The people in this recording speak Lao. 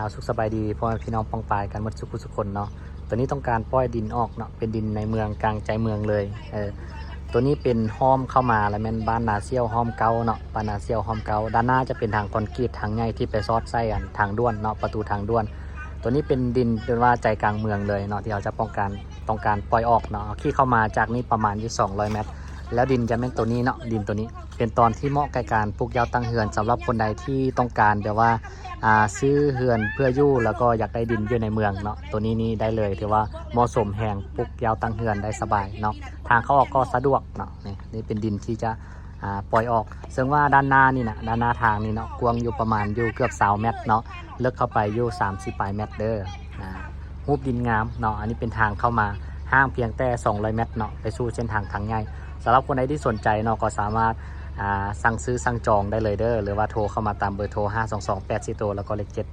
ອ້າວ ສຸກສະບາຍດີພໍ່ແມ່ພີ່ນ້ອງປ້ອງປາຍກັນໝົດສຸກຜູ້ສຸກຄົນເນາະ. ໂຕນີ້ຕ້ອງການປ່ອຍດິນອອກເນາະ ເປັນດິນໃນເມືອງ ກາງໃຈເມືອງເລີຍ. ເອີ ໂຕນີ້ເປັນຫ້ອມເຂົ້າມາ ແລ້ວແມ່ນບ້ານນາສ່ຽວຫ້ອມເກົ້າເນາະ ບ້ານນາສ່ຽວຫ້ອມເກົ້າ. ດ້ານໜ້າຈະເປັນທາງຄອນກຣີດ ທາງໃຫຍ່ທີ່ໄປສອດໃສ່ອັນທາງດ່ວນເນາະ ປະຕູທາງດ່ວນ. ໂຕນີ້ເປັນດິນ ເອີ້ນວ່າໃຈກາງເມືອງເລີຍເນາະ ທີ່ເຮົາຈະປ້ອງກັນ ຕ້ອງການປ່ອຍອອກເນາະ. ເຮົາຂີ່ເຂົ້າມາຈາກນີ້ປະມານຢູ່ສອງຮ້ອຍແມັດ ແລ້ວດິນຈະແມ່ນໂຕນີ້ເນາະ ດິນໂຕນີ້ ເປັນຕອນທີ່ເໝາະແກ່ການປູກເຫຍ້າຕັ້ງເຮືອນ ສຳລັບຄົນໃດທີ່ຕ້ອງການແບບວ່າ ອ່າ ຊື້ເຮືອນເພື່ອຢູ່ ແລ້ວກໍຢາກໄດ້ດິນຢູ່ໃນເມືອງເນາະ. ໂຕນີ້ນີ້ໄດ້ເລີຍ ຖືວ່າເໝາະສົມແຮງ ປູກເຫຍ້າຕັ້ງເຮືອນໄດ້ສະບາຍເນາະ. ທາງເຂົ້າອອກກໍສະດວກເນາະ. ນີ້ ນີ້ເປັນດິນທີ່ຈະ ອ່າ ປ່ອຍອອກ. ເຊິ່ງວ່າດ້ານໜ້ານີ້ນະ ດ້ານໜ້າທາງນີ້ເນາະ ກວ້າງຢູ່ປະມານຢູ່ເກືອບຊາວແມັດເນາະ ເລິກເຂົ້າໄປຢູ່ສາມສິບປາຍແມັດເດີ. ອ່າ ຮູບດິນງາມເນາະ. ອັນນີ້ເປັນທາງເຂົ້າມາ ຫ່າງພຽງແຕ່ສອງຮ້ອຍແມັດເນາະ ໄປສູ່ເສັ້ນທາງທາງໃຫຍ່. ສຳລັບຄົນໃດທີ່ສົນໃຈເນາະ ກໍສາມາດ ອ່າ ສັ່ງຊື້ສັ່ງຈອງໄດ້ເລີຍເດີ ຫຼືວ່າໂທເຂົ້າມາຕາມເບີໂທ ຫ້າສອງສອງແປດສີ່ໂຕ ແລ້ວກໍເລກເຈັດ.